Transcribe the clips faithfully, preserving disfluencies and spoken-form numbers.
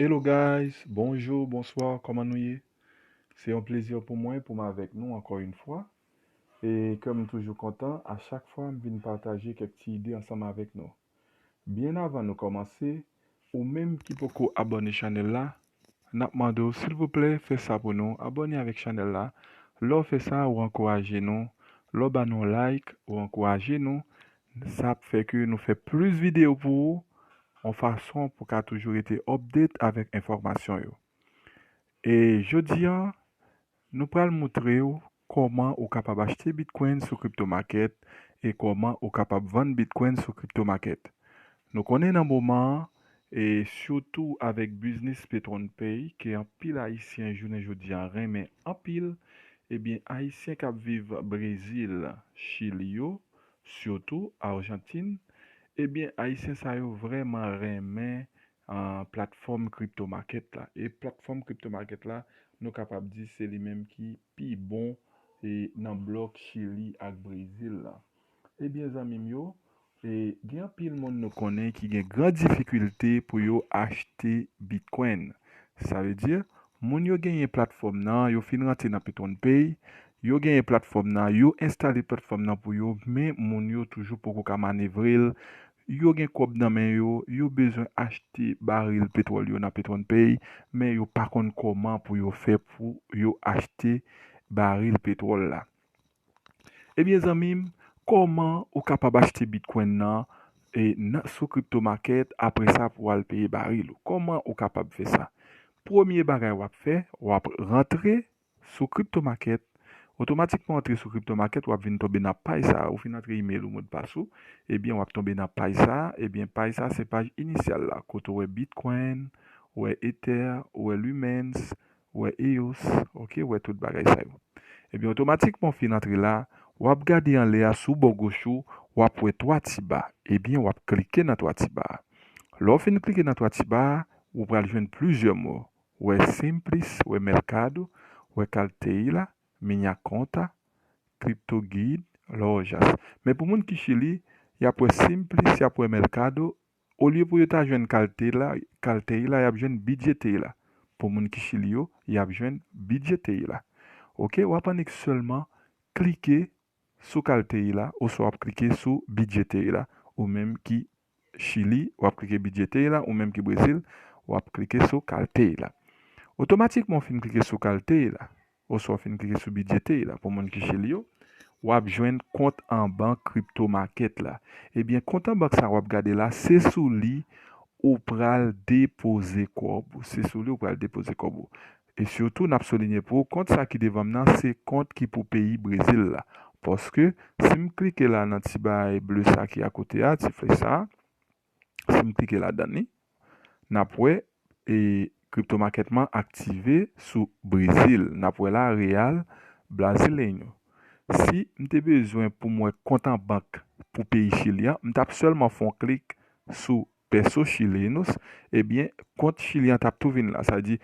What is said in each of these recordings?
Hello guys, bonjou, bonswa, kòman nou ye? Se yon plezi pou mwen pou m avèk nou ankò yon fwa. E kè m toujou kontan, a chak fwa m vin pataje kèk ti ide ansanm avèk nou. Byen avan nou kòmanse, ou menm ki poko abòne chanèl la, n ap mande w silvouplè fè sa pou nou, abòne avèk chanèl la. Lè w fè sa, ou ankouraje nou. Lè w ba nou like, ou ankouraje nou. Sa ap fè ke nou fè plis videyo pou ou, yon fason pou ka toujou rete update avèk enfòmasyon yo. E jodi a, nou pral moutre w kòman ou kapab achte Bitcoin sou crypto market e kòman ou kapab vann Bitcoin sou crypto market. Nou konnen nan moman an, e sitou avèk biznis Petron Pay ke anpil Ayisyen jounen jodi a renmen anpil, ebyen Ayisyen k ap viv Brezil, Chili yo, sitou Ajantin, ebyen Ayisyen sa yo vrèman renmen ah, platfòm crypto market la. E platfòm crypto market la, nou kapab di se li menm ki pi bon e nan blòk Chili ak Brezil la. Ebyen zanmi m yo, e gen anpil moun nou konnen ki gen gran difikilte pou yo achte Bitcoin. Sa vle di, moun yo genyen platfòm nan, yo fin rantre nan Petron Pay, yo genyen platfòm nan, yo enstale platfòm nan pou yo, men moun yo toujou poko ka manevre l. Yo gen kòb nan men yo, yo bezwen achte baril petwòl yo nan Petron Pay, men yo pa konn kòman pou yo fè pou yo achte baril petwòl la. Ebyen zanmi m, kòman ou kapab achte Bitcoin nan e nan, sou crypto market, apre sa pou w al peye baril ou? Kòman ou kapab fè sa? Premye bagay w ap fè, w ap rantre sou crypto market, otomatikman antre sou crypto market, w ap vin tonbe nan paj sa a. Ou fin antre email ou, modpas ou, ebyen w ap tonbe nan paj sa a. Ebyen paj sa a se paj inisyal la, kote w wè Bitcoin, w wè Ether, w wè Lumens, w wè E O S, ok, w wè tout bagay sa yo. Ebyen otomatikman w fin antre la, w ap gade anlè a sou bò goch ou, w ap wè twa ti ba. Ebyen w ap klike nan twa ti ba a. Lè w fin klike nan twa ti ba a, ou pral jwenn plizyè mo. W wè Simplis, w wè Mercado, w wè Carteira, Minha Conta, Crypto Guide, Lojas. Men pou moun ki Chili, y ap wè Simplis, y ap wè Mercado. Olye pou yo ta jwenn Carteira, Carteira, y ap jwenn Bilheteira. Pou moun ki Chili yo, y ap jwenn Bilheteira. Ok, w ap annik sèlman klike sou Carteira, oswa w ap klike sou Bilheteira, ou menm ki Chili, w ap klike Bilheteira, ou menm ki Brezil, w ap klike sou Carteira. Otomatikman w fin klike sou Carteira, oswa w fin klike sou Bilheteira, pou moun ki Chili yo, w ap jwenn kont an bank crypto market la. Ebyen, kont an bank sa w ap gade la, se sou li ou pral depoze kòb ou. Se sou li ou pral depoze kòb ou. E sitou, n ap soulinye pou ou, kont sa ki devan m nan, se kont ki pou peyi Brezil la. Paske, si m klike la nan ti bagay ble sa ki akote a, ti flèch sa, si m klike ladan li, n ap wè, e, crypto market mwen aktive sou Brezil. N ap wè la, Real Brasileño. Si m te bezwen pou m wè kont an bank pou peyi Chili an, m t ap sèlman fè yon klik sou Peso Chilenos, ebyen, kont Chili an t ap tou vin la. Sa di,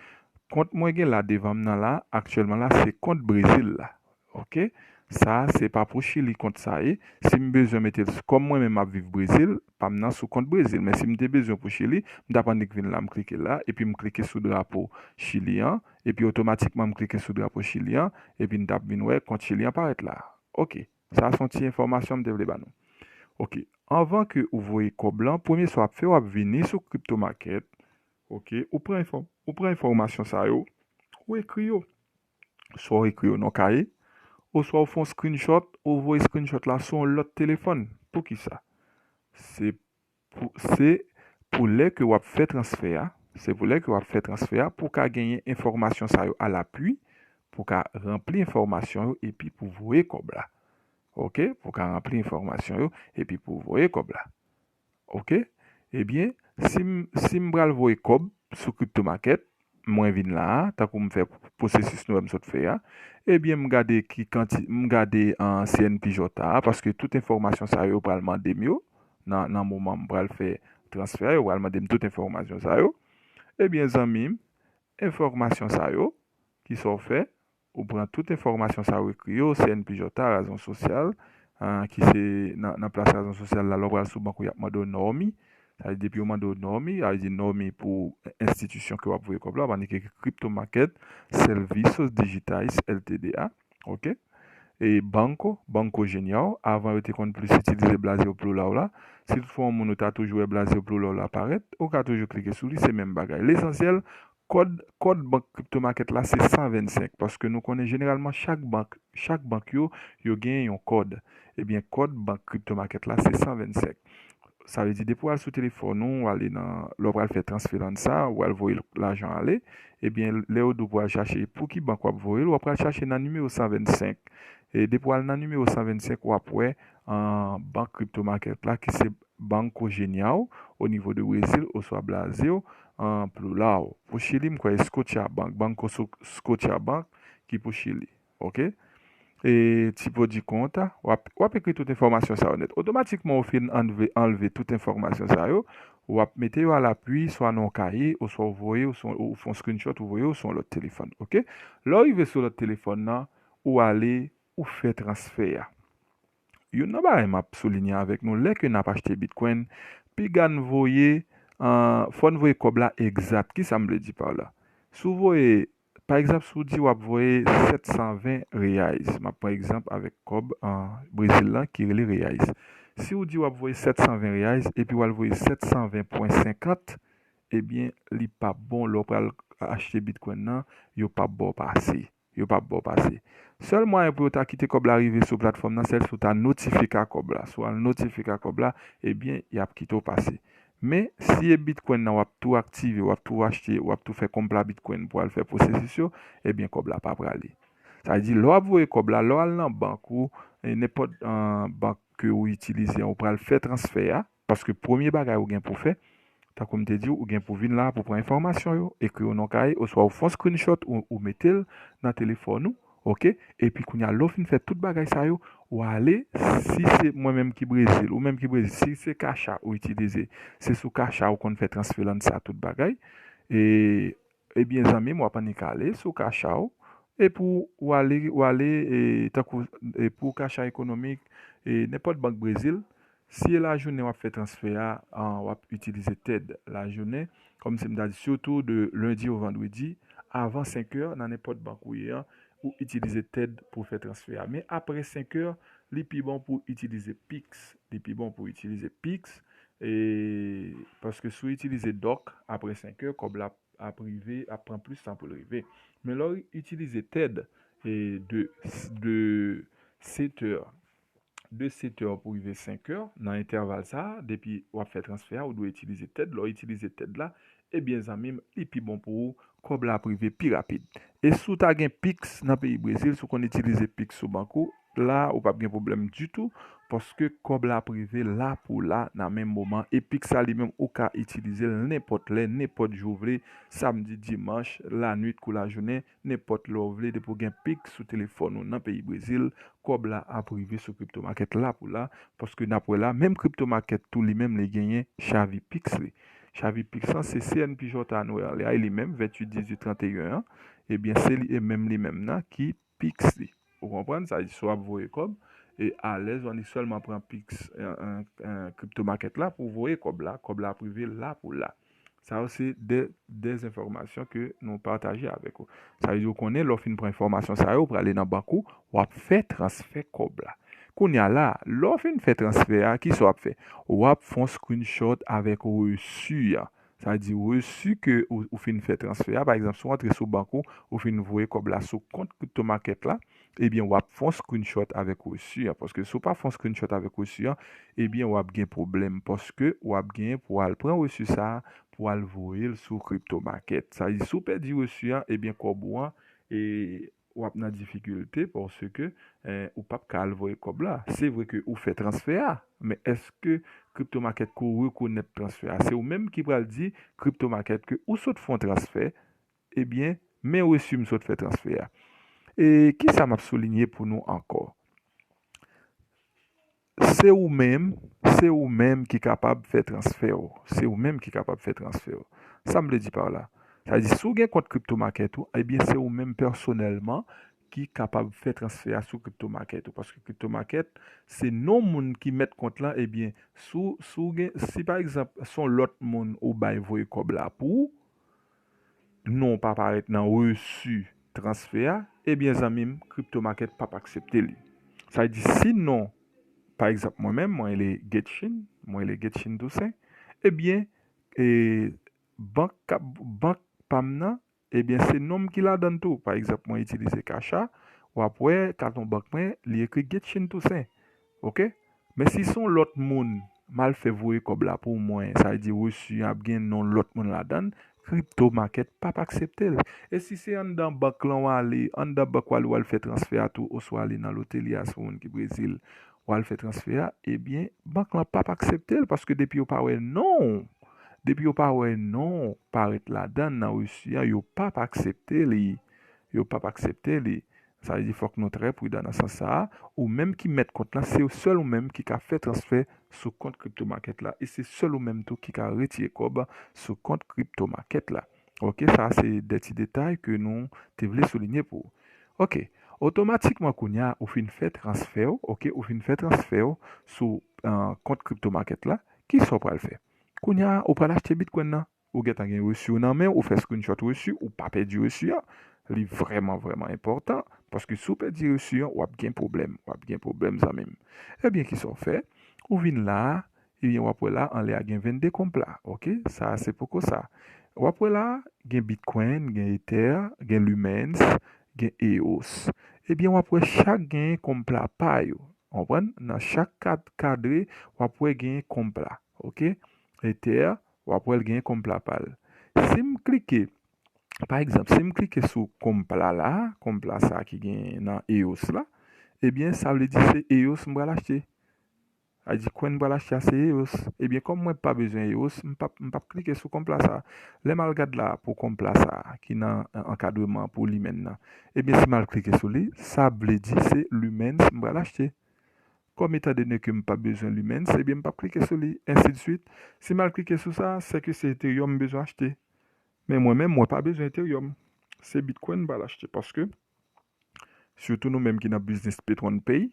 kont mwen gen la devan m nan la, aktyèlman la, se kont Brezil la. Ok? Sa, se pa pou Chili kont sa ye. Si m bezwen mete l, kòm mwen menm m ap viv Brezil, pa m nan sou kont Brezil. Men si m te bezwen pou Chili, m t ap annik vin la, m klike la, epi m klike sou drapo Chili an, epi otomatikman m klike sou drapo Chili an, epi n t ap vin wè kont Chili an parèt la. Ok. Sa se yon ti enfòmasyon m te vle ba nou. Ok. Anvan ke ou voye kòb lan, premye sa w ap fè, w ap vini sou crypto market. Ok. Ou pran enfò-, ou pran enfòmasyon sa yo, ou ekri yo. Swa w ekri yo nan kaye, oswa w fè yon screenshot, ou voye screenshot la sou yon lòt telefòn. Poukisa? Se pou, se pou lè ke w ap fè transfè a, se pou lè ke w ap fè transfè a, pou w ka genyen enfòmasyon sa yo alapui, pou w ka ranpli enfòmasyon yo epi pou voye kòb la. Ok? Pou w ka ranpli enfòmasyon yo epi pou voye kòb la. Ok? Ebyen, si m, si m pral voye kòb sou crypto market, mwen vin la a, tankou m fè pwosesis nou wè m sot fè a, ebyen, m gade ki kanti-, m gade an C N P J a, paske tout enfòmasyon sa yo pral mande m yo, nan, nan moman m pral fè transfè a, yo pral mande m tout enfòmasyon sa yo. Ebyen, zanmi m, enfòmasyon sa yo, ki sa w fè? Ou pran tout enfòmasyon sa yo ekri yo, C N P J a, razon sosyal, ah, ki se nan, nan plas razon sosyal la, lè w pral sou bank ou, y ap mande w nòmi, Sa vle di depi yo mande w Nomi, sa vle di Nomi pou enstitisyon ke w ap voye kòb la, w ap annik ekri Crypto Market Serviços Digitais L T D A, oke? E Banco, Banco Genial, avan yo te konn plis itilize blaze yo plural la. Si toutfwa yon moun ou ta toujou wè blaze yo plural la parèt, ou ka toujou klike sou li, se menm bagay. Lesansyèl, kòd, kòd bank Crypto Market la se san vennsenk, paske nou konnen jeneralman chak bank, chak bank yo, yo gen yon kòd. Ebyen, kòd bank Crypto Market la se san vennsenk. Sa vle di, depi w al sou telefòn ou, w ale nan, lè w pral fè transferans sa, w al voye lajan ale, ebyen, lè yo di w pou al chache pou ki bank w ap voye l, w ap pral chache nan nimewo san vennsenk. E depi w al nan nimewo san vennsenk, w ap wè, an, bank Crypto Market la, ki se Banco Genial, o nivo de Brezil, oswa Brazil, an, plural. Pou Chili, m kwè Scotiabank, Banco Sco-, Scotiabank, ki pou Chili. Oke? E tipo de conta, w ap, w ap ekri tout enfòmasyon sa yo nèt. Otomatikman, ou fin anlve, anlve tout enfòmasyon sa yo, w ap mete yo a lapui, swa nan yon kaye, oswa ou voye, ou sou, ou fè yon screenshot, ou voye, ou sou yon lòt telefòn. Oke? Lè w rive sou lòt telefòn nan, ou ale, ou fè transfè a. Youn nan bagay m ap soulinye avèk nou, lè ke n ap achte Bitcoin, piga n voye, an, fò n voye kòb la egzat. Kisa m vle di pa la? Si w voye, pa egzanp, si w di w ap voye sèt san ven reais, m ap pran egzanp avèk kòb, an, Brezil lan ki rele reais. Si w di w ap voye sèt san ven reais epi w al voye sèt san ven pwen senkant, ebyen, li p ap bon. Lè w pral achte Bitcoin nan, yo p ap ba w pase. Yo p ap ba w pase. Sèl mwayen pou yo ta kite kòb la rive sou platfòm nan, sèl si w ta notifika kòb la. Si w al notifika kòb la, ebyen, y ap kite w pase. Men, si e Bitcoin nan w ap tou aktive, w ap tou achte, w ap tou fè konpla Bitcoin pou al fè pwosesis yo, ebyen, kòb la pa prale. Sa vle di, lè w ap voye kòb la, lè w al nan bank ou, e nenpòt, an, bank ke ou itilize an, ou pral fè transfè a, paske premye bagay ou gen pou fè, tankou m te di w, ou gen pou vin la pou pran enfòmasyon yo, ekri yo nan yon kaye, oswa ou fè yon screenshot, ou, ou mete l nan telefòn ou, oke? Epi kounye a, lè w fin fè tout bagay sa yo, ou ale, si se mwen menm ki Brezil, ou menm ki Brezil, si se Cash App ou itilize, se sou Cash App ou konn fè transferans sa tout bagay, e, ebyen, zanmi m, w ap annik ale sou Cash App ou, epi w ale, w ale, e, tankou, e, pou Caixa Econômica, e, nenpòt bank Brezil, si e lajounen w ap fè transfè a, an, w ap itilize TED lajounen, kòmsi m ta di, sitou de lendi o vandredi, avan senk è, nan nenpòt bank ou ye an, ou itilize TED pou fè transfè a. Men apre senk è, li pi bon pou itilize Pix. Li pi bon pou itilize Pix, e, paske si w itilize dòk apre senk è, kòb la ap rive, ap pran plis tan pou l rive. Men lè w itilize TED, e, de, de sèt è, de sèt è pou rive senk è, nan entèval sa a, depi w ap fè transfè a, ou dwe itilize TED. Lè w itilize TED la, ebyen, zanmi m, li pi bon pou ou, kòb la ap rive pi rapid. E si w ta gen Pix nan peyi Brezil, si w konn itilize Pix sou bank ou, la, ou p ap gen pwoblèm ditou, paske kòb la ap rive la pou la, nan menm moman. E Pix sa li menm, ou ka itilize l nenpòt lè, nenpòt jou w vle, samdi, dimanch, lannwit kou lajounen, nenpòt lè w vle, depi w gen Pix sou telefòn ou nan peyi Brezil, kòb la ap rive sou crypto market la pou la, paske n ap wè la, menm crypto market tou li menm li genyen Xavi Pix li. Xavi Pix lan se C N P J an nou wè anlè a, e li menm, venntuit dizuit tranteyen an, ebyen, se li e menm li menm nan ki Pix li. Ou konprann? Sa vle di, si w ap voye kòb, e alèz, w annik sèlman pran Pix, en, en, en, crypto market la pou voye kòb la, kòb la ap rive la pou la. Sa yo se de, de enfòmasyon ke nou pataje avèk ou. Sa vle di, ou konnen, lè w fin pran enfòmasyon sa yo, ou prale nan bank ou, w ap fè transfè kòb la. Kounye a la, lè w fin fè transfè a, kisa w ap fè? W ap fè yon screenshot avèk resi an. Sa vle di, resi ke ou, ou fin fè transfè a, pa egzanp, si w antre sou bank ou, ou fin voye kòb la sou kont crypto market la, ebyen, w ap fè yon screenshot avèk resi an. Paske si w pa fè yon screenshot avèk resi an, ebyen, w ap gen pwoblèm. Paske w ap genyen pou w al pran resi sa a, pou w al voye l sou crypto market. Sa vle di, si w pèdi resi an, ebyen, kòb ou an, e, w ap nan difikilte paske, eh, ou p ap ka al voye kòb la. Se vre ke ou fè transfè a, men èske crypto market ko rekonèt transfè a? Se ou menm ki pral di crypto market ke ou sot fè yon transfè, ebyen, men resi m sot fè transfè a. E kisa m ap soulinye pou nou ankò? Se ou menm, se ou menm ki kapab fè transfè w. Se ou menm ki kapab fè transfè w. Sa m vle di pa la? Sa vle di, si w gen kont crypto market ou, ebyen, se ou menm pèsonèlman ki kapab fè transfè a sou crypto market ou. Paske crypto market, se non moun ki mèt kont lan, ebyen, si w, si w gen, si pa egzanp, se yon lòt moun ou bay voye kòb la pou ou, non w pa parèt nan resi transfè a, ebyen, zanmi m, crypto market p ap aksepte li. Sa vle di, si non, pa egzanp, mwen menm, mwen rele Getchin, mwen rele Getchin Toussaint, ebyen, e, bank k ap, bank pa m nan, ebyen, se non m ki ladan l tou. Pa egzanp, mwen itilize Cash App, w ap wè katon bank mwen, li ekri Getchin Toussaint. Oke? Men si se yon lòt moun, m al fè voye kòb la pou mwen, sa vle di resi an ap gen non lòt moun ladan l, crypto market p ap aksepte l. E si se anndan bank lan w ale, anndan bank w ale, w al fè transfè a tou, oswa ale nan loterie a, si w moun ki Brezil, w al fè transfè a, ebyen, bank lan p ap aksepte l, paske depi yo pa wè non w, depi yo pa wè non w parèt ladan l nan resi an, yo p ap aksepte li. Yo p ap aksepte li. Sa vle di fòk nou trè pridan nan sans sa a. Ou menm ki mèt kont lan, se sèl ou menm ki ka fè transfè sou kont crypto market la, e se sèl ou menm tou ki ka retire kòb sou kont crypto market la. Oke, sa se de ti detay ke nou te vle soulinye pou ou. Oke, otomatikman kounye a, ou fin fè transfè w, oke, ou fin fè transfè w sou, ah, kont crypto market la, kisa w pral fè? Kounye a, ou pral achte Bitcoin nan. Ou gentan gen resi w nan men w, ou fè screenshot resi, ou pa pèdi resi an. Li vrèman, vrèman enpòtan, paske si w pèdi resi an, w ap gen pwoblèm, w ap gen pwoblèm, zanmi m. Ebyen, kisa w fè? Ou vin la a, ebyen, w ap wè la, anlè a gen vennde konpla, oke? Sa a se poko sa. W ap wè la a, gen Bitcoin, gen Ether, gen Lumens, gen E O S. Ebyen, w ap wè chak gen konpla pa yo. Konprann? Nan chak kad-, kadre, w ap wè gen konpla, oke? Ether, w ap wè l gen konpla pa l. Si m klike, pa egzanp, si m klike sou konpla la, konpla sa ki gen nan E O S la, ebyen, sa vle di se E O S m pral achte. Sa vle di coin m pral achte a se E O S. Ebyen, kòm mwen pa bezwen E O S, m p ap, m p ap klike sou konpla sa. Lè m al gad la pou konpla sa ki nan, eh, ankadreman pou Lumen nan, ebyen, si m al klike sou li, sa vle di se Lumens m pral achte. Kòm etan done ke m pa bezwen Lumens, ebyen, m p ap klike sou li, ensidswit. Si m al klike sou sa, sèke se Ethereum m bezwen achte. Men mwen menm, mwen pa bezwen Ethereum. Se Bitcoin m pral achte, paske, sitou nou menm ki nan biznis Petwon Pay,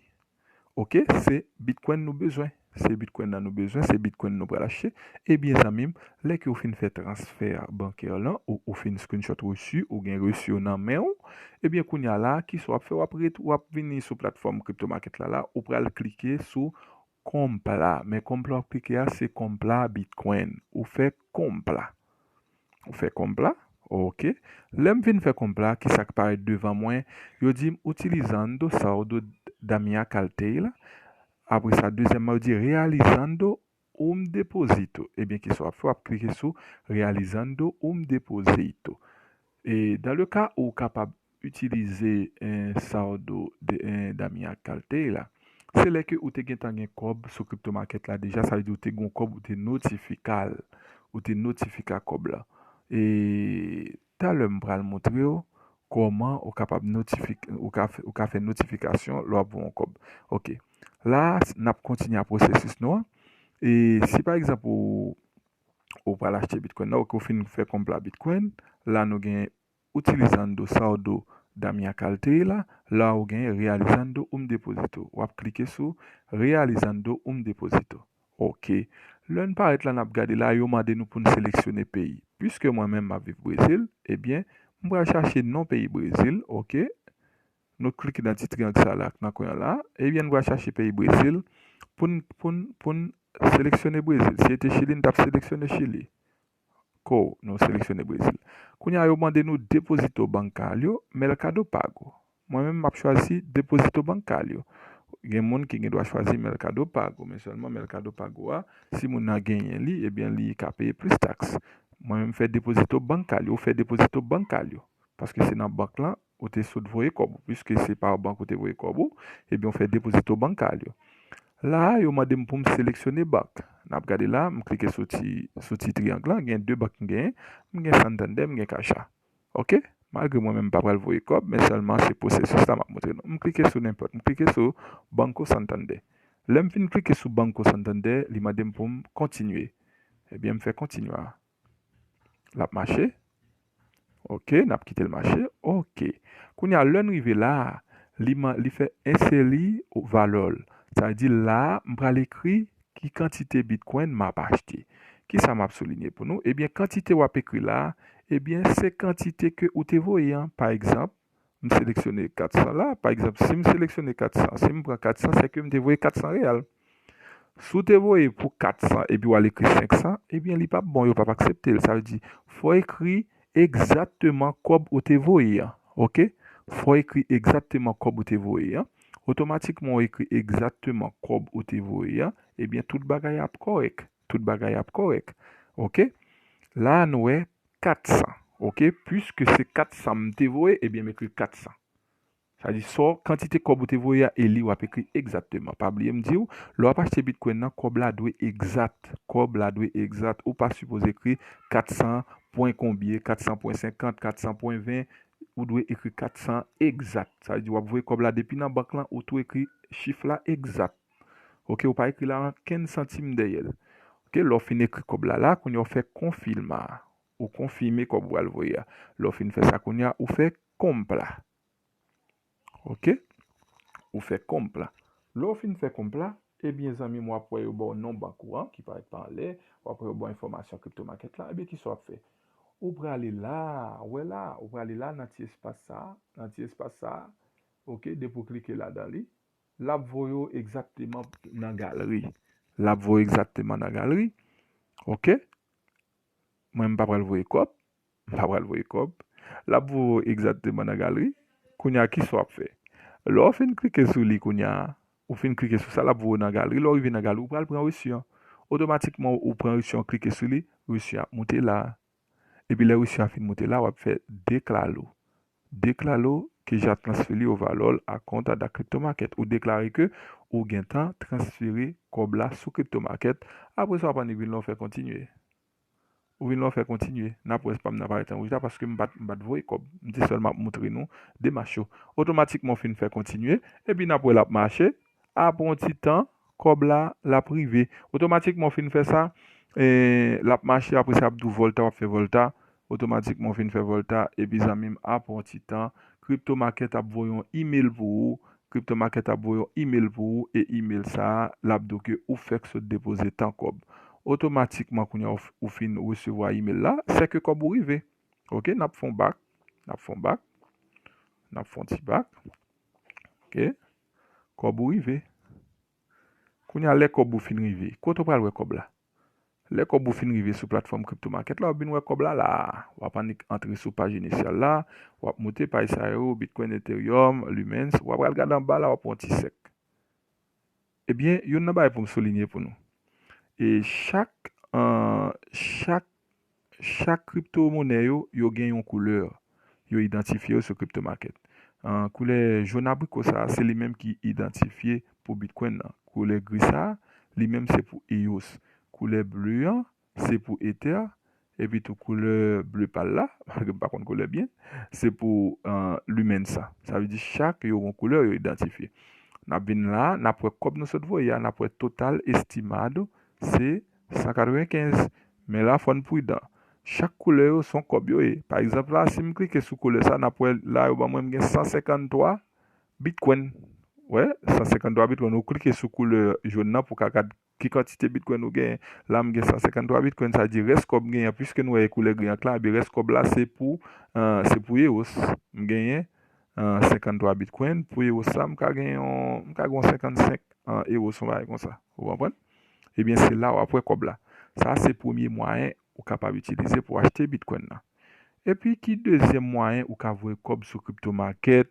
oke, se Bitcoin nou bezwen. Se Bitcoin nan nou bezwen, se Bitcoin nou pral achte. Ebyen, zanmi m, lè ke w fin fè transfè bankè lan, ou, ou fin screenshot resi, ou gen resi yo nan men w, ebyen, kounye a la, kisa w ap fè? W ap ret-, w ap vini sou platfòm crypto market la, la, ou pral klike sou konpla. Men konpla w ap klike a, se konpla Bitcoin. Ou fè konpla. Ou fè konpla. Oke. Lè m fin fè konpla, kisa k parèt devan mwen? Yo di m utilizando saldo da minha carteira. Apre sa, dezyèmman, yo di realizando um depósito. Ebyen, kisa w ap fè? W ap klike sou realizando um depósito. E dans le cas ou kapab itilize, eh, saldo de, eh, da minha carteira, se lè ke ou te gentan gen kòb sou crypto market la deja, sa vle di ou te gen yon kòb, ou te notifika l, ou te notifika kòb la. E talè m pral montre w kòman ou kapab notifik-, ou ka fè, ou ka fè notifikasyon lè w ap voye yon kòb. Oke. La, n ap kontinye a pwosesis nou an. E si pa egzanp ou, ou pral achte Bitcoin nan, oke, ou fin fè konpla Bitcoin, la nou gen utilizando saldo da minha carteira, la ou gen realizando um depósito. W ap klike sou realizando um depósito. Oke. Lè n parèt la, n ap gade la, yo mande nou pou n seleksyone peyi. Piske mwen menm m ap viv Brezil, ebyen, m pral chache non peyi Brezil, oke. Nou klike nan ti triyang sa la, nan kwen an la, ebyen, n pral chache peyi Brezil pou n, pou n, pou n seleksyone Brezil. Si se te Chili, n t ap seleksyone Chili. Kou nou seleksyone Brezil. Kounye a, yo mande nou depósito bancário, Mercado Pago. Mwen menm, m ap chwazi depósito bancário. Gen moun ki gen dwa chwazi Mercado Pago, men sèlman Mercado Pago a, si moun nan genyen li, ebyen, li ka peye plis taks. Mwen menm, m fè depósito bancário, ou fè depósito bancário. Paske se nan bank lan, ou te sot voye kòb ou. Piske se pa bank ou te voye kòb ou, ebyen, ou fè depósito bancário. La a, yo mande m pou m seleksyone bank. N ap gade la, m klike sou ti, sou ti triyang lan, gen de bank m genyen, m gen Santander, m gen Caixa. Oke? Malgre mwen menm m pa pral voye kòb, men sèlman se pwosesis la m ap montre nou. M klike sou nenpòt, m klike sou Banco Santander. Lè m fin klike sou Banco Santander, li mande m pou m kontinye. Ebyen, m fè kontinye a. L ap mache. Ok, n ap kite l mache. Ok. Kounye a, lè n rive la a, li, li fè enseri valè l. Sa vle di la a, m pral ekri ki kantite Bitcoin m ap achte. Kisa m ap soulinye pou nou? Ebyen, kantite w ap ekri la a, ebyen, se kantite ke ou te voye an. Pa egzanp, m seleksyone kat san la. Pa egzanp, si m seleksyone kat san, si m pran kat san, se ke m te voye kat san reyal. Si w te voye pou kat san epi w al ekri senk san, ebyen, li p ap bon, yo p ap aksepte l. Sa vle di, fò ekri egzakteman kòb ou te voye an. Ok? Fò ekri egzakteman kòb ou te voye an. Otomatikman, w ekri egzakteman kòb ou te voye an, ebyen, tout bagay ap kòrèk. Tout bagay ap kòrèk. Ok? La a, nou wè kat san. Ok? Piske se kat san m te voye, ebyen, m ekri kat san. Sa di, sò, kantite kòb ou te voye a, e li w ap ekri egzakteman. Pa bliye m di w, lè w ap achte Bitcoin nan, kòb la dwe egzat. Kòb la dwe egzat. Ou pa sipoze ekri kat san pwen konbyen, kat san pwen senkant, kat san pwen ven, ou dwe ekri kat san egzat. Sa vle di w ap voye kòb la depi nan bank lan, ou tou ekri chif la egzat. Ok, ou pa ekri la ankenn santim dèyè l. Ok, lè w fin ekri kòb la la, kounye a w fè konfime a. Ou konfime kòb ou al voye a. Lè w fin fè sa kounye a, ou fè konpla. Ok? Ou fè konpla. Lè w fin fè konpla, ebyen, zanmi m, w ap wè yo ba w non bank ou an, ki parèt pa anlè, w ap wè yo ba w enfòmasyon kripto makèt la, ebyen, kisa w ap fè? Ou prale la, wè la, ou prale la nan ti espas sa, nan ti espas sa, ok, depi w klike ladan li, l ap voye w egzakteman nan galri. L ap voye w egzakteman nan galri, ok? Mwen, m pa pral voye kòb. M pa pral voye kòb. L ap voye w egzakteman nan galri. Kounye a, kisa w ap fè? Lè w fin klike sou li kounye a, ou fin klike sou sa, l ap voye w nan galri. Lè w rive nan galri, ou pral pran resi an. Otomatikman, ou pran resi an, klike sou li, resi an ap moute la. Epi lè resi an fin moute la, w ap fè deklalo. Deklalo ke ja transfere li o valè a konta da crypto market. Ou deklare ke ou gentan transfere kòb la sou crypto market. Apre sa, w ap annik vin la w fè kontinye. Ou vin la w fè kontinye. N ap wè pa m nan parèt an wouj la paske m pa t, m pa t voye kòb. M te sèlman ap montre nou demach yo. Otomatikman, w fin fè kontinye. Epi n ap wè l ap mache. Apre yon ti tan, kòb la, l ap rive. Otomatikman, w fin fè sa, e, l ap mache. Apre sa, ap di w vòlta, w ap fè vòlta. Otomatikman, w fin fè vòlta. Epi, zanmi m, apre yon ti tan, crypto market ap voye yon email pou ou. Crypto market ap voye yon email pou ou. E email sa a, l ap di w ke ou fèk sot depoze tan kòb. Otomatikman, kounye a, ou f-, ou fin resevwa email la, sèke kòb ou rive. Ok, n ap fè yon bak. N ap fè yon bak. N ap fè yon ti bak. Ok. Kòb ou rive. Kounye a, lè kòb ou fin rive, kote w pral wè kòb la? Lè kòb ou fin rive sou platfòm crypto market la, w ap vin wè kòb la la. W ap annik antre sou paj inisyal la, w ap moute paj sa yo, Bitcoin, Ethereum, Lumens, w ap al gade anba la, w ap wè yon ti sèk. Ebyen, youn nan bagay pou m soulinye pou nou. E chak, an, chak, chak kripto monè yo, yo gen yon koulè. Yo idantifye yo sou crypto market. An, koulè jòn abriko sa a, se li menm ki idantifye pou Bitcoin nan. Koulè gri sa a, li menm se pou E O S. Koulè ble an, se pou Ether. Epi tou koulè ble pal la, malgre m pa konn koulè byen, se pou, an, Lumens sa. Sa vle di chak yo gen yon koulè yo idantifye. N ap vin la, n ap wè kòb nou sot voye a, n ap wè total estimado se san katrevenkenz. Men la, fò n pridan. Chak koulè yo se yon kòb yo ye. Pa egzanp la, si m klike sou koulè sa, n ap wè la, yo ban mwen, m gen san senkanntwa Bitcoin. Wè, san senkanntwa Bitcoin. Ou klike sou koulè jòn nan pou w ka gad ki kantite Bitcoin ou genyen. La, m gen san senkanntwa Bitcoin, sa di rès kòb m genyen, piske nou wè koulè gri an k la, ebyen rès kòb la se pou, an, se pou E O S. M genyen, an, senkanntwa Bitcoin. Pou E O S sa, m ka gen yon, m ka gen yon senkannsenk, an, E O S, yon bagay konsa. Ou konprann? Ebyen, se la w ap wè kòb la. Sa se premye mwayen ou kapab itilize pou w achte Bitcoin nan. Epi, ki dezyèm mwayen ou ka voye kòb sou crypto market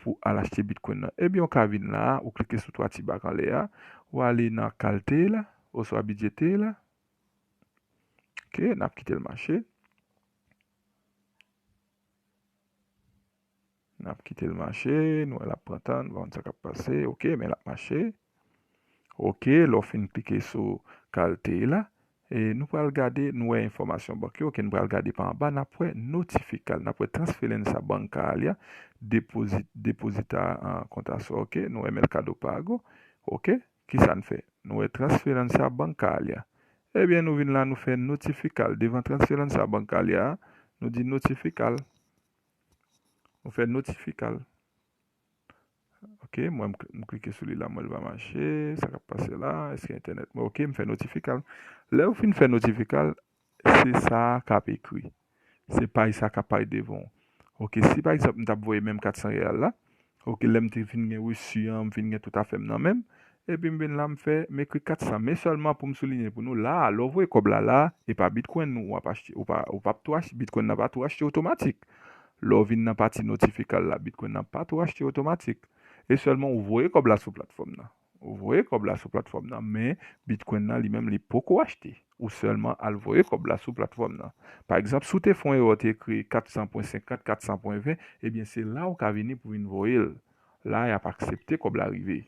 pou al achte Bitcoin nan? Ebyen, ou ka vin la, ou klike sou twa ti bak anlè a, ou ale nan Kalte la, oswa Bidjete la. Ok, n ap kite l mache. N ap kite l mache, nou wè l ap pran tan, nou pa konn sa k ap pase. Ok, men l ap mache. Ok, lè w fin klike sou Kalte la, e nou pral gade, nou wè enfòmasyon bank yo, ok, nou pral gade pa anba, n ap wè notifikal, n ap wè transferencia bancaria, deposit, deposita, an, konta swa, ok, nou wè Mercado Pago, ok, kisa n fè? Nou wè transferencia bancaria. Ebyen, nou vin la, nou fè notifikal. Devan transferencia bancaria, nou di notifikal. Nou fè notifikal. Ok, mwen m klike sou li la, mwen l pa mache, sa k ap pase la, èske entènèt mwen, ok, m fè notifikal. Lè ou fin fè notifikal, se sa k ap ekri. Se paj sa k ap parèt devan w. Ok, si pa egzanp m t ap voye menm kat san reyal la, ok, lè m te fin gen resi an, m fin gen tout afè m nan men m, epi m vin la m fè, m ekri kat san. Men sèlman pou m souliye pou nou, la, lè w voye kòb la la, e pa Bitcoin ou ap achte, ou pa, ou p ap tou achte, Bitcoin nan pa tou achte otomatik. Lè w vin nan pati notifikal la, Bitcoin nan pa tou achte otomatik. E sèlman ou voye kòb la sou platfòm nan. Ou voye kòb la sou platfòm nan, men Bitcoin nan li menm li poko achte. Ou sèlman al voye kòb la sou platfòm nan. Pa egzanp, si w te fè yon erè, w te ekri kat san pwen senkant, kat san pwen ven, ebyen se la ou ka vini pou vin voye l. La, y ap aksepte kòb la rive.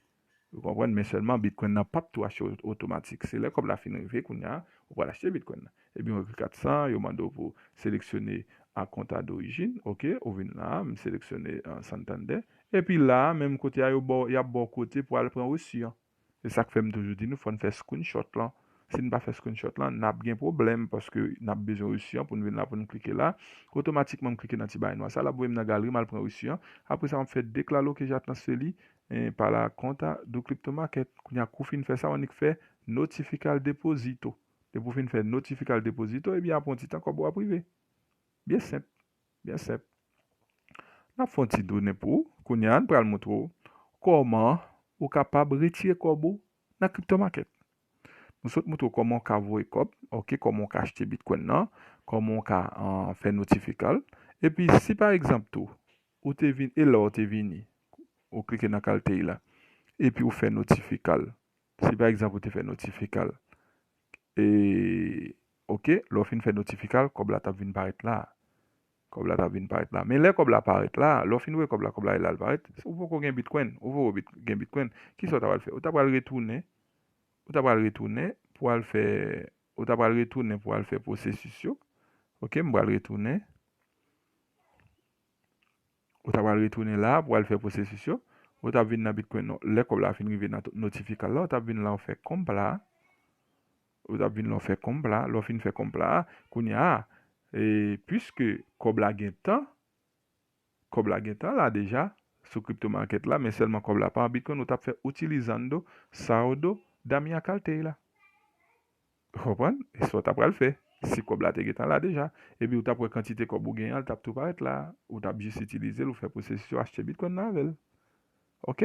Ou konprann? Men sèlman Bitcoin nan p ap tou achte o- otomatik. Se lè kòb la fin rive, kounye a, ou pral achte Bitcoin nan. Ebyen, ou ekri kat san, yo mande w pou seleksyone a konta dorijin, ok, ou vin la, m seleksyone uh, Santander. Epi la, menm kote a, yo ba w- y ap ba w kote pou al pran resi an. Se sa k fè m toujou di nou, fò n fè screenshot lan. Si n pa fè screenshot lan, n ap gen pwoblèm, paske n ap bezwen resi an pou n vin la, pou n klike la. Otomatikman, m klike nan ti bagay nwa sa, l ap voye m nan galeri, m al pran resi an. Apre sa, m ap fè declaro que já transferi eh, para a conta do Crypto Market. Kounye a, kou fin fè sa, w annik fè notificar depósito. Depi w fin fè notificar depósito, ebyen, apre yon ti tan, kòb ou ap rive. Byen senp. Byen senp. N ap fè yon ti tounen pou ou. Kounye a, n pral montre w kòman ou kapab retire kòb ou nan Crypto Market. Nou sot montre w kòman w ka voye kòb, ok, kòman w ka achte Bitcoin nan, kòman w ka uh, fè notifikal. Epi, si pa egzanp tou, ou te vin, e lè w te vini, ou klike nan kaltèy la, epi ou fè notifikal. Si pa egzanp, ou te fè notifikal, e, ok, lè w fin fè notifikal, kòb la t ap vin parèt la. Kòb la t ap vin parèt la. Men lè kòb la parèt la, lè w fin voye kòb la, kòb la la l parèt, ou poko gen Bitcoin, ou poko bit- gen Bitcoin. Kisa w ta pral fè? Ou ta pral retounen, ou ta pral retounen pou al fè, ou ta pral retounen pou al fè pwosesis yo. Ok, m pral retounen. Ou ta pral retounen la pou al fè pwosesis yo. Ou ta vin nan Bitcoin nan, lè kòb la fin rive nan notifikal la, ou ta vin la ou fè konpla. Ou ta vin la ou fè konpla. Lè w fin fè konpla, kounye a, e, piske kòb la gen tan, kòb la gen tan la deja sou crypto market la, men sèlman kòb la pa an Bitcoin, ou t ap fè utilizando saldo da minha carteira. Ou konprann? E sa w t ap pral fè. Si kòb la te gentan la deja, epi w t ap wè kantite kòb ou genyen an, l t ap tou parèt la. Ou t ap jis itilize l, ou fè pwosesis yo, achte Bitcoin nan avè l. Ok?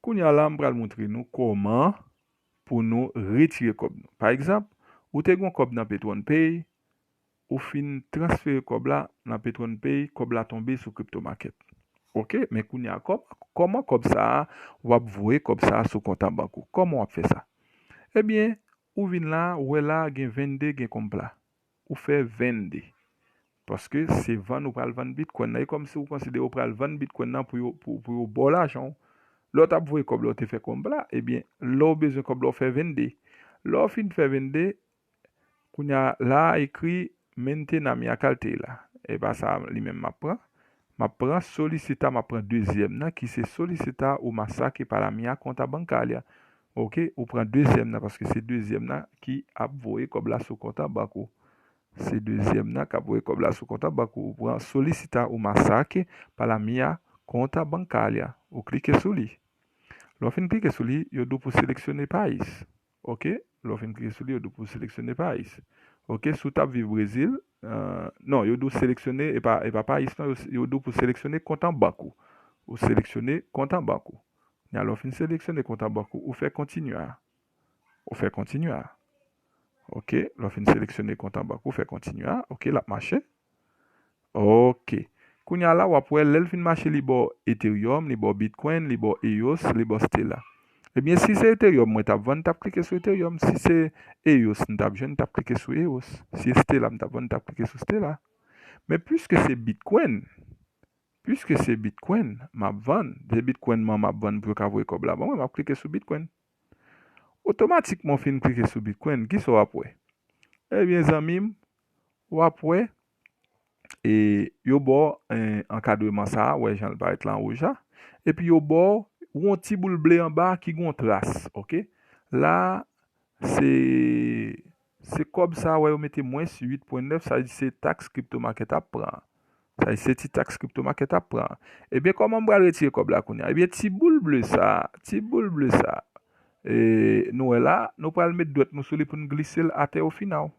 Kounye a la, m pral montre nou kòman pou nou retire kòb nou. Pa egzanp, ou te gen yon kòb nan Petron Pay, ou fin transfere kòb la nan Petron Pay, kòb la tonbe sou crypto market. Ok, men kounye a kòb, kòman kòb sa a, w ap voye kòb sa a sou kont an bank ou? Kòman w ap fè sa? Ebyen, ou vin la, ou wè la gen vennde, gen konpla. Ou fè vennde. Paske se vann ou pral vann Bitcoin nan. E kòmsi ou konsidere ou pral vann Bitcoin nan pou yo, pou, pou yo ba w lajan w. Lè w t ap voye kòb la, ou te fè konpla, ebyen, lè w bezwen kòb la, ou fè vennde. Lè w fin fè vennde, kounye a, la a ekri mantener minha carteira. E pa sa li menm m ap pran. M ap pran solicitar, m ap pran dezyèm nan, ki se solicitar uma saque para minha conta bancária. Ok, ou pran dezyèm nan, paske se dezyèm nan ki ap voye kòb la sou kont an bank ou. Se dezyèm nan k ap voye kòb la sou kont an bank ou. Ou pran solicitar uma saque para minha conta bancária. Ou klike sou li. Lè w fin klike sou li, yo di w pou seleksyone pais. Ok? Lè w fin klike sou li, yo di w pou seleksyone pais. Ok? Si w t ap viv Brezil, euh, non, yo di w seleksyone, e pa, e pa pais, non, yo, yo di w pou seleksyone kont an bank ou. Ou seleksyone kont an bank ou. Nya lè w fin seleksyone kont an bank ou, ou fè kontinye a. Ou fè kontinye a. Ok, lè w fin seleksyone kont an bank ou, fè kontinye a. Ok, l ap mache. Ok. Kounye a la, w ap wè, lè l fin mache, li ba w Ethereum, li ba w Bitcoin, li ba w EOS, li ba w Stellar. Ebyen, si se Ethereum mwen t ap vann, m t ap klike sou Ethereum. Si se EOS m t ap jwenn, m t ap klike sou EOS. Si se Stellar m t ap vann, m t ap klike sou Stellar. Men piske se Bitcoin, piske se Bitcoin m ap vann, se Bitcoin mwen m ap vann pou yo ka voye kòb la ban mwen, m ap klike sou Bitcoin. Otomatikman, w fin klike sou Bitcoin, kisa w ap wè? Ebyen, zanmi m, w ap wè, e, yo ba w, eh, ankadreman sa a, w wè jan l parèt la an wouj la. Epi yo ba w yon ti boul ble anba a ki gen yon tras, ok? La, se, se kòb sa a, w wè yo mete mwens uit pwen nèf, sa vle di se taks crypto market ap pran. Sa se ti taks crypto market ap pran. Ebyen, kòman m pral retire kòb la kounye a? Ebyen, ti boul ble sa, ti boul ble sa, e, nou wè la, nou pral met dwèt nou sou li pou n glise l atè o final.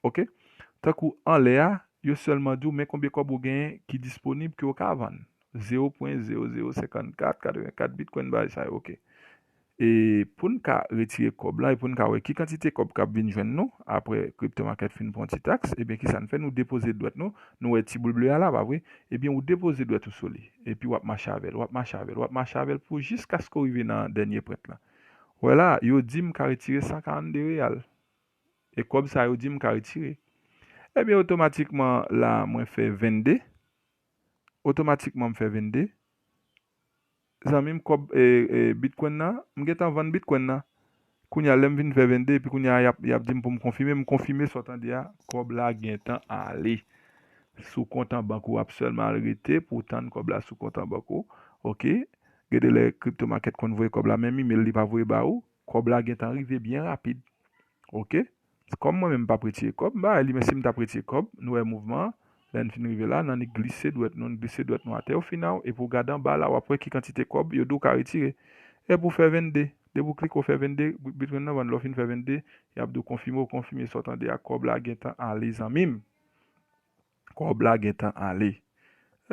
Oke? Tankou anlè a, yo sèlman di w men konbyen kòb ou genyen ki disponib ke w ka vann. Zewo pwen zewo zewo senkannkat, katrevenkat bitcoin, bagay sa yo, oke. E pou n ka retire kòb la, e pou n ka wè ki kantite kòb k ap vin jwenn nou, apre crypto market fin pran ti taks, ebyen, kisa n fè? Nou depoze dwèt nou, nou wè ti boul ble a la, pa vre? Ebyen, ou depoze dwèt ou sou li, epi w ap mache avè l, w ap mache avè l, w ap mache avè l pou jiskaske w rive nan dènye pwent la. Wè la, yo di m ka retire san karannde reyal. E kòb sa yo di m ka retire. Ebyen, otomatikman, la, mwen fè vennde. Otomatikman, m fè vennde. Zanmi m, kòb, e, e, bitcoin nan, m gentan vann bitcoin nan. Kounye a, lè m vin fè vennde, epi kounye a, y ap, y ap di m pou m konfime, m konfime sa w tande a, kòb la gentan ale sou kont an bank ou. W ap sèlman al rete pou w tann kòb la sou kont an bank ou. Oke? Gade lè crypto market konn voye kòb la, menm email li pa voye ba ou, kòb la gentan rive byen rapid. Oke? Kòm mwen menm m p ap retire kòb, m pa wè li, men si m t ap retire kòb, nou wè mouvman an, lè n fin rive la, n annik glise dwèt nou, n glise dwèt nou atè o final, epi w gade anba la, w ap wè ki kantite kòb yo di w ka retire. Epi w fè vennde. Depi w klike w fè vennde, bitcoin nan vann, lè w fin fè vennde, y ap di w konfime, w konfime sa w tande a, kòb la gentan ale, zanmi m. Kòb la gentan ale.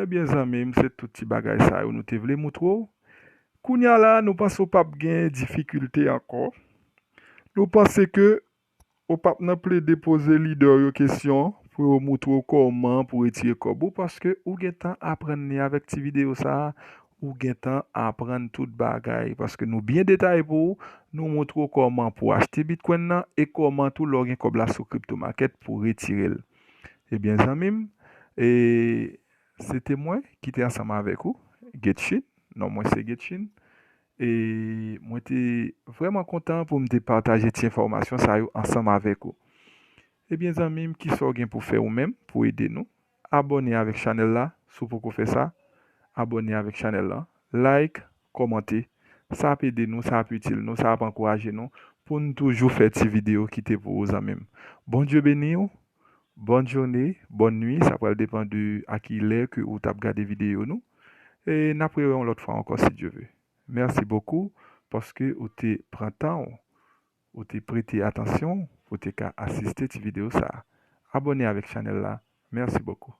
Ebyen, zanmi m, se tout ti bagay sa yo nou te vle moutre w. Kounye a la, nou panse w p ap gen difikilte ankò. Nou panse ke ou p ap nan plede poze lidè w yo kesyon pou yo moutre w kòman pou retire kòb ou, paske ou gentan aprann li avèk ti videyo sa a, ou gentan aprann tout bagay, paske nou byen detaye pou ou, nou moutre w kòman pou w achte bitcoin nan e kòman tou lè w gen kòb la sou crypto market pou w retire l. Ebyen, zanmi m, e, se te mwen ki te ansanm avèk ou, Getchin, non mwen se Getchin, e mwen te vrèman kontan pou m te pataje ti enfòmasyon sa yo ansanm avèk ou. Ebyen, zanmi m, kisa w gen pou fè ou menm pou ede nou? Abòne avèk chanèl la, si w poko fè sa, abòne avèk chanèl la, like, kòmante. Sa ap ede nou, sa ap itil nou, sa ap ankouraje nou pou n toujou fè ti videyo kite pou ou, zanmi m. Bondye beni w, bòn jounen, bòn nwi, sa pral depann de a ki lè ke ou t ap gade videyo nou. E n ap rewè yon lòt fwa ankò, si Dye ve. Mèsi bokou paske ou te pran tan w, ou te prete atansyon w pou te ka asiste ti videyo sa a. Abòne avèk chanèl la. Mèsi bokou.